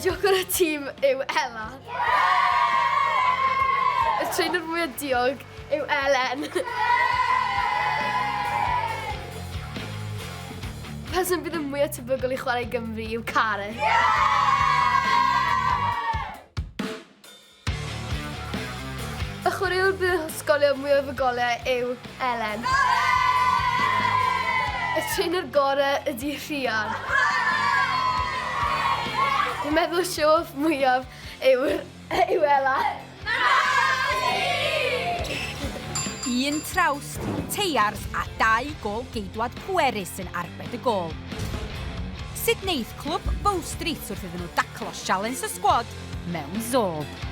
Jocwr y tîm yw Ela. Y trainer mwyaf diog yw Elen. Person bydd yn mwyaf tebygol i chwarae i Gymru yw Karen. Y chwaraewr bydd yn sgorio mwyaf o goliau yw Elen. Y trainer gorau ydy Rhian. Dwi'n meddwl show-off mwyaf yw, yw Ela. Un trawst, teiars a dau gôl geidwad pwerus yn arbed y gôl. Sut wneith clwb Bow Street wrth iddyn nhw daclo sialens y sgwad mewn Zorb?